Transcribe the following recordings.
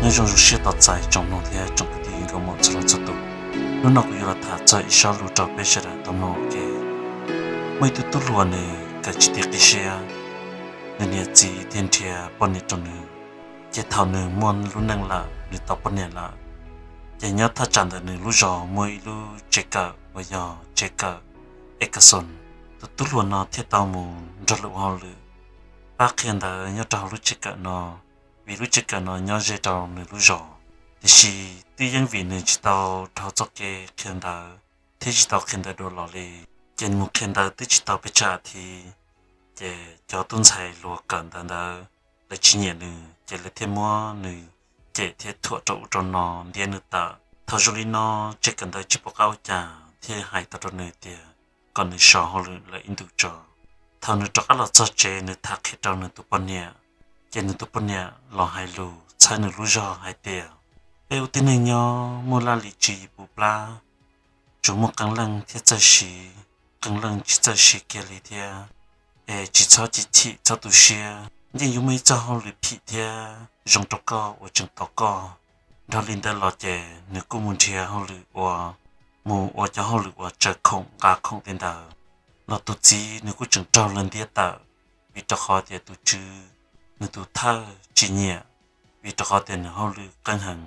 Zoo zoo siab tos txais tsoom mloog thiab tsoom kwv tij nkauj muam txhua leej txhua tus. Hnub no kuv yuav los tham txog ib zaj lus rau peb sawv daws tau mloog ua ke. Muaj ib tug tub hluas nws kawm tsis tau qib siab, nws niam txiv thiaj nrhiav poj niam rau nws. Ces thaum nws muaj lub neej lawm, nws tau poj niam lawm, ces nyob thaj tsam ntawm nws lub zos muaj ib lub tsev kawm uas yog tsev kawm Ekason. Tus tub hluas no thiaj tau mus nrog lawv ua hauj lwm, pab qhia ntawv nyob rau hauv lub tsev kawm no, vim lub tsev kawm no nyob ze rau nws lub zos. Tiam sis twb yeej vim nws tsis tau dhau txoj kev qhia ntawv thiab tsis tau qhia ntawv dua los li, ces mus qhia ntawv twb tsis tau pes tsawg as thiv, ces cov tub ntxhais hluas kawm ntawv ntawd lawv tsis nyiam nws, ces lawv thiaj muab nws cem thiab thuam rau ub rau no ntiab nws tawm. Thaum zoo li no, tsev kawm ntawv tsis pom qab ua cas thiaj hais tau rau nws tias kom nws so hauj lwm lawm ib ntus tso. Thaum nws rov qab los txog tsev, nws tham qhia rau nws tus poj niam, ces nws tus poj niam los hais lus txhawb nws lub zog hais tias, peb ua tib neeg nyob muaj laj lim tswv yim puv plab, tsuas muaj qee leej thiaj txawj siv, qee leej tsis txawj siv kiag li thiab. Es tsis txhob chim chim txhob tu siab, yeej yuav muaj ib txoj hauj lwm phim thiab zoo rau koj uas tseem tos koj. Dhau li ntawd los ces nws kuj mus nrhiav hauj lwm ua, mus ua cov hauj lwm uas tsaws khoom nqa khoom tej ntawd. Los tus txiv nws kuj tseem raug lawv ntiab tawm, vim rau qhov tias tus tswv nws tus thawj tsis nyiam, vim rau qhov tias nws hauj lwm qeeb heev.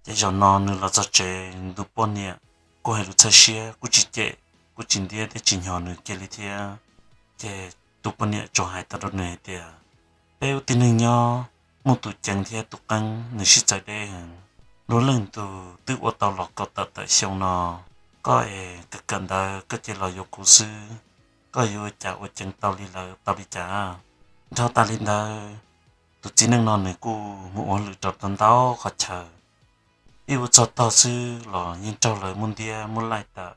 Ces zaum no nws los txog tsev, nws tus poj niam kuj hais lus txhawb siab, kuj tsis cem, kuj tsis ntiab thiab tsis hnyo nws kiag li thiab. Ces tus poj niam tsuas hais tau rau nws hais tias, peb ua tib neeg nyob muaj tus ceev thiab tus qeeb nws sib txawv deb heev. Luag leej tus twb ua tau los kaum tawm tawm xyoo no, koj es kawm kawm ntawv koj cia los yuav kuv xwb, koj yuav ua cas ua ceev tau li lawv tau li cas? Dhau tas li ntawd, tus txiv neej no nws kuj mus ua hauj lwm rau tau ntau qhov chaw, ib ua txog tog xwb los yeej raug lawv muab ntiab muab laij tawm.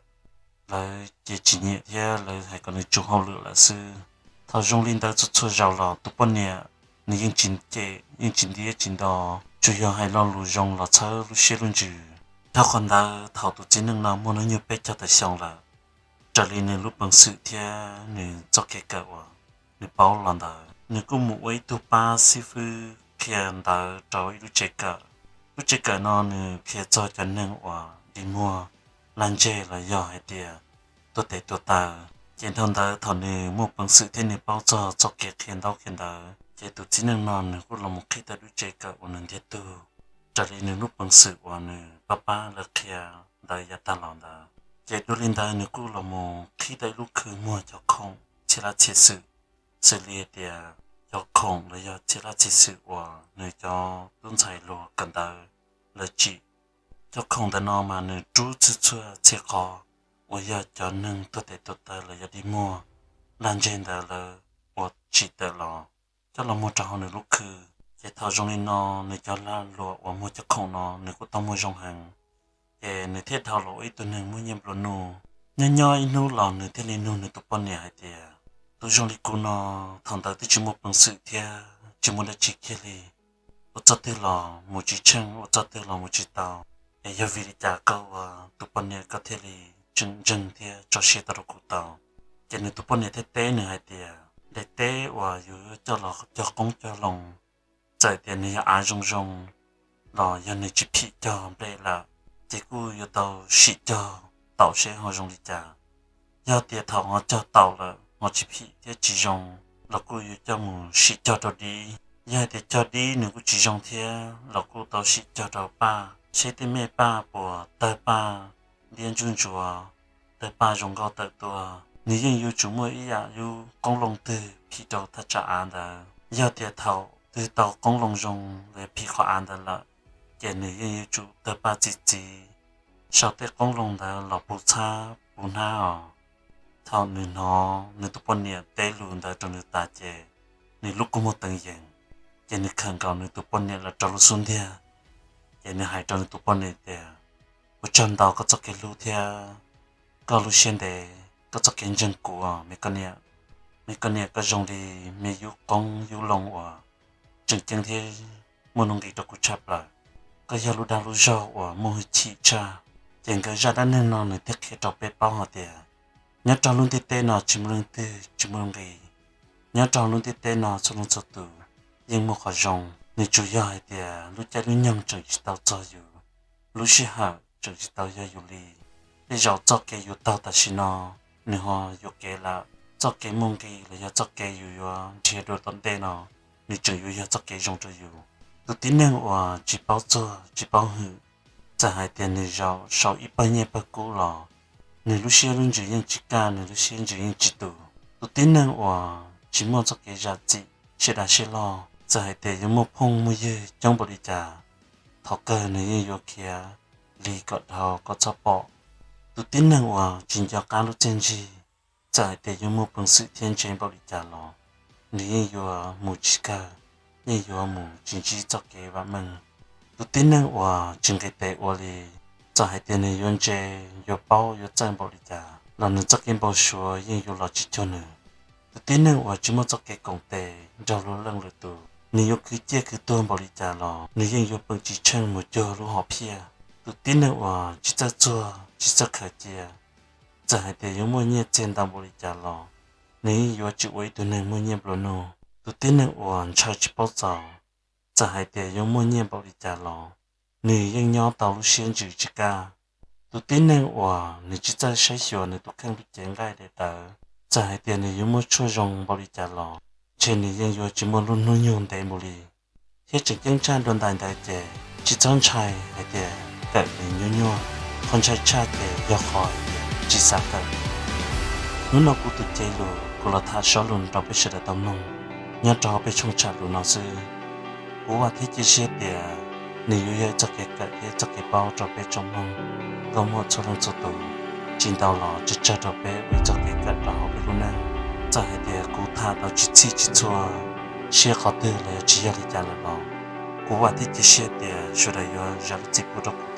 Lawv ces tsis nyiam thiab lawv hais kom nws tsum hauj lwm lawm xwb. Thaum zoo li ntawd txhua txhua zaus los tus poj niam nws yeej tsis cem, yeej tsis ntiab tsis nto, tsuas yog hais lo lus zoo los txhawb lub siab lub ntsws. Dhau qhov ntawd, thaum tus txiv neej no muaj hnub nyoog peb caug tawm xyoo lawm, raws li nws lub peev xwm thiab nws txoj kev kawm uas nws paub los ntawd, nws kuj mus ua ib tug pab xib fwb qhia ntawv rau ib lub tsev kawm. Lub tsev kawm no nws qhia txog cov neeg uas dig muag, lag ntseg los yog hais tias tuag tes tuag taw. Ces dhau ntawd thaum nws muaj peev xwm thiab nws paub txog txoj kev qhia ntaub qhia ntawv, ces tus txiv neej no nws kuj los mus qhib tau lub tsev kawm uas nws ntiag tug, raws li nws lub peev xwm uas nws pab pab lawv qhia ntawv yav tag los ntawd. Ces dua li ntawd nws kuj los mus qhib tau ib lub khw muag cov khoom txhia laj txhia xwm, xws li hais tias cov khoom los yog txhia laj txhia xwm uas nws cov tub ntxhais hluas kawm ntawv lawv tsim. Cov khoom ntawm no mas nws rub txhua txhua txhia qhov uas yog cov neeg tuag tes tuag taw los yog dig muag, lag ntseg ntawd lawv uas tsim tawm los coj los muag rau hauv nws lub khw. Ces thaum zoo li no, nws cov lag luam uas muag cov khoom no nws kuj tau muag zoo heev. Ces nws thiaj dhau los ua ib tug neeg muaj nyiaj nplua nuj. Nyob nyob ib hnub los nws thiaj li nug nws tus poj niam hais tias, tus zoo li kuv no, thaum ntawd twb tsis muaj peev xwm thiab tsis muaj dab tsi kiag li, ua txoj twg los mus tsis tsheej, ua txoj twg los mus tsis tau. Es yog vim li cas koj ua tus poj niam koj thiaj li tseem ntseeg thiab tso siab tau rau kuv tau? Ces nws tus poj niam thiaj teb nws hais tias, daim teb uas yus yuav coj los cog qoob cog loo, txawm tias nws yog av zoo zoo los yog nws tsis phim cog nplej lawm, ces kuj yuav tau sim cog taum seb ho zoo li cas. Yog tias thaum ho cog taum lawm ho tsis phim thiab tsis zoo los kuj yuav coj mus sim cog rau dib. Yog hais tias cog dib nws kuj tsis zoo thiab los kuj tau sim cog rau paj, seb tej mej paj puas tawg paj, ntiab ntsuj ntsuav, tawg paj zoo nkauj tawm tuaj. Nws yeej yuav tsum muaj ib yam yub qoob loo twg phim rau thaj tsam av ntawd. Yog tias thaum twg tau qoob loo zoo los phim qhov av ntawd lawm, ces nws yeej yuav tsum tawg paj txi txiv, sau tej qoob loo ntawd los puv txhab puv hnab os. Thaum nws hnov nws tus poj niam teb lus ntawd rau nws tas ces nws lub kua muag teev yees, ces nws khawm nkaus nws tus poj niam lawm rau lub xub ntiag, ces nws hais rau nws tus poj niam tias, ua tsaug ntau koj txoj kev hlub thiab koj lub siab ntev, koj txoj kev ntseeg kuv os me koj niam. Me koj niam, koj zoo li me yub qoob yub loo uas tseem ceeb thiab muaj nuj nqis rau kuv tshaj plaws. Koj yog lub dag lub zog uas muaj hwj chim tshaj. Ces nkawd zaj dab neeg no nws thiaj qhia rau peb paub hais tias nyob rau lub ntiaj teb no tsis muaj leej twg tsis muaj nuj nqis. Nyob rau lub ntiaj teb no txhua leej txhua tus yeej muaj qhov zoo, Nws tsuas yog hais tias lub caij lub nyoog tseem tsis tau txog yus, lub sij hawm tseem tsis tau yog yus li. Tej zaum txoj kev yus taug tam sim no, nws ho yuam kev lawm. Txoj kev muaj nqis los yog txoj kev yus yuav nrhiav dua tom ntej no, nws tseem yuav yog txoj kev zoo rau yus. Tus tib neeg uas tsis paub txuag tsis paub hwm, txawm hais tias nws zaum sau ib pawg nyiaj pawg kub los, nws lub siab lub ntsws yeej tsis kaj, nws lub siab ntsws yeej tsis tus. Tus tib neeg uas tsis muaj txoj kev zam txim siab dav siab loj, txawm hais tias yuav muaj phooj muaj ywg coob npaum li cas, thaum kawg nws yeej yuav khiav lig kom dhau kom txhob pom. Tus tib neeg uas tsis nco qab lub txiaj ntsig, txawm hais tias yuav muaj peev xwm thiab ntse npaum li cas los, nws yeej yuav mus tsis kawg, yeej yuav mus tsis ntsib txoj kev vam meej. Tus tib neeg uas tsis nqis tes ua li, txawm hais tias nws yuav ntse, yuav paub yuav txawj npaum li cas los nws txoj kev npau suav yeej yuav los tsis cuag nws. Tus tib neeg uas tsis muaj txoj kev koom tes nrog luag leej lwm tus, nws yuav khwv ciaj khwv tuag npaum li cas los nws yeej yuav peem tsis tsheej mus cuag lub hom phiaj. Tus tib neeg uas tsis txawj txuag tsis txawj khaws cia, txawm hais tias yuav muaj nyiaj txiag ntau npaum li cas los nws yeej yuav tsis ua ib tug neeg muaj nyiaj nplua nuj. Tus tib neeg uas ntshaw tsis paub txaus, txawm hais tias yuav muaj nyiaj npaum li cas los nws yeej nyob tau lub siab ntsws tsis kaj. Tus tib neeg uas nws tsis txawj saib xyuas nws tus kheej lub cev nqaij daim tawv, txawm hais tias nws yuav muaj tshuaj zoo npaum li cas los ntshe nws yeej yuav tsis muaj lub hnub nyoog ntev mus li. Thiab tseem ceeb tshaj dua ntais ntawd ces tsis txhob ntshai hais tias kawm nws nyuaj nyuaj, qhov ntshai tshaj ces yog qhov hais tias tsis xav kawm. Hnub no kuv tus cev lus kuv los tham sob lus rau peb sawv daws tau mloog nyob rau hauv peb tshooj tsham lus no xwb. Kuv vam thiab cia siab tias nws yuav yog ib txoj kev kawm thiab ib txoj kev paub rau peb tsoom mloog nkauj muam txhua leej txhua tus, tsis ntau los tsawg tsawg rau peb ua ib txoj kev kawm rau hauv peb lub neej. Txawm hais tias kuv tham tau tsis txhij tsis txhua siab qhov twg los yog tsis yog li cas lawm los, kuv vam thiab cia siab tias sawv daws yuav zam lub txim pub rau kuv.